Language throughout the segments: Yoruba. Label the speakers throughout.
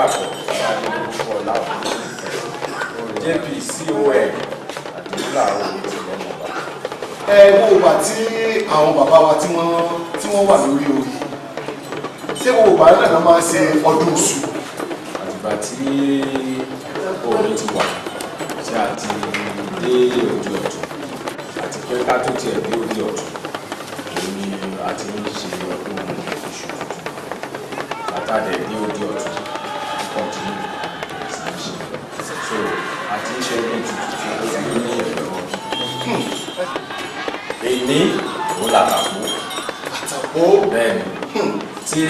Speaker 1: Dàpọ̀ Ọlá JPCON àdìmúlà òye tilẹ̀ mọ̀ba.
Speaker 2: Ẹ wo ìgbà tí àwọn bàbá wa tí wọ́n wà lórí orí, ṣé wo ìgbà náà ló máa ń ṣe ọdún iṣu?
Speaker 1: Àtìgbà tí omi ti wà tí a ti dé òde ọ̀tún, àti pé ká tó tiẹ̀ dé òde ọ̀tún, òun ni a ti ń ṣe ọdún iṣu tuntun. Látàdé dé òde ọ̀tún, kọ́ntínú sí ń ṣe. So a ti ń ṣe ọdún tuntun tí ó ti ní ẹ̀rọ ọdún. Èní òun làtàkó.
Speaker 2: Àtàkó?
Speaker 1: Bẹ́ẹ̀ ni. Tí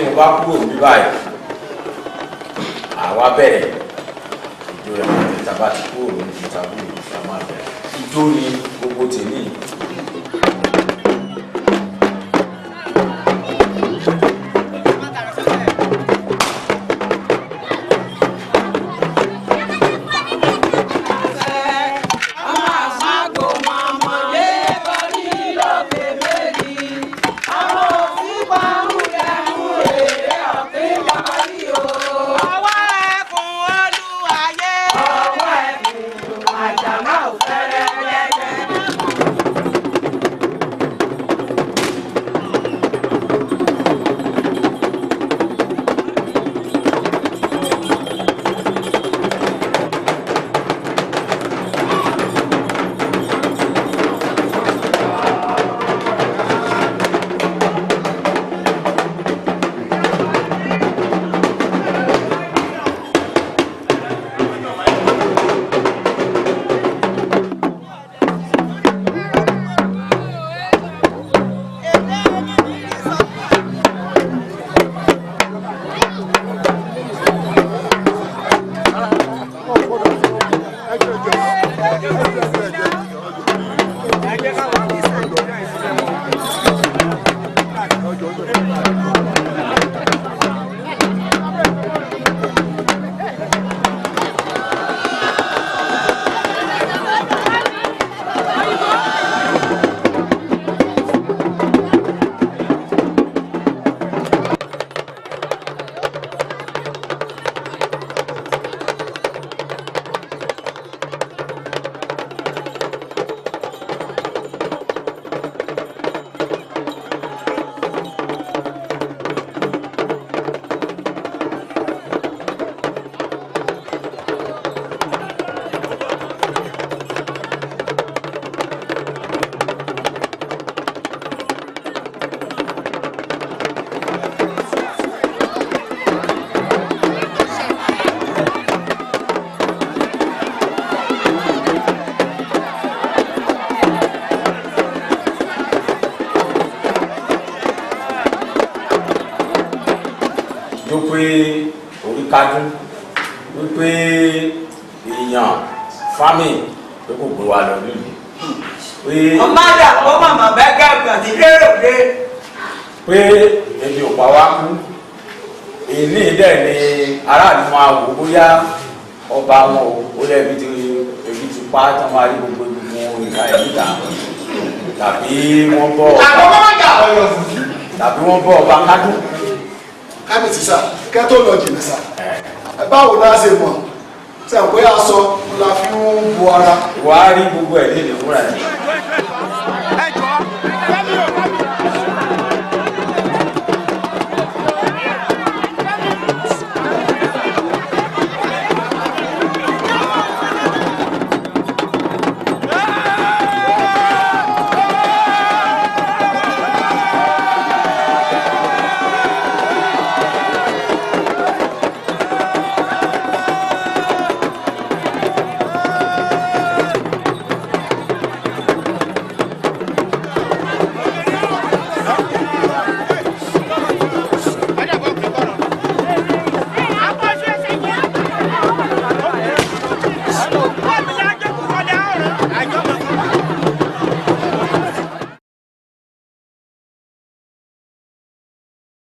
Speaker 1: mo bá kúrò níbí báyìí, àwa bẹ̀rẹ̀ ìjó rẹ̀ àti tàbá ti kúrò ní ìtàbí ìta máa bẹ̀rẹ̀. Ìjó ni gbogbo tèmi. Pé orí kádùn wípé èèyàn fámì pé kò gbé wa lọ nílùú.
Speaker 3: Ọmọ àdàpọ̀ màmá bẹ́ẹ̀ gàgbà ti lérò dé.
Speaker 1: Pé ebi ò pa wá kú, èyí dẹ̀ ni aráàlú máa wò bóyá ọba wọn o, ó lẹ́ ebi ti pa tí wọ́n máa rí gbogbo egungun ìka ẹ̀ níta tàbí wọ́n bọ̀ tàbí wọ́n bọ̀ ọba kádùn.
Speaker 2: Kábíyèsí sà, kẹ́ tó lọ jìnnà sà, báwo la ṣe mọ̀ ṣe pé aṣọ la fi ń bo ara.
Speaker 1: Wàá rí gbogbo ẹ̀ léde fúnra ẹ̀.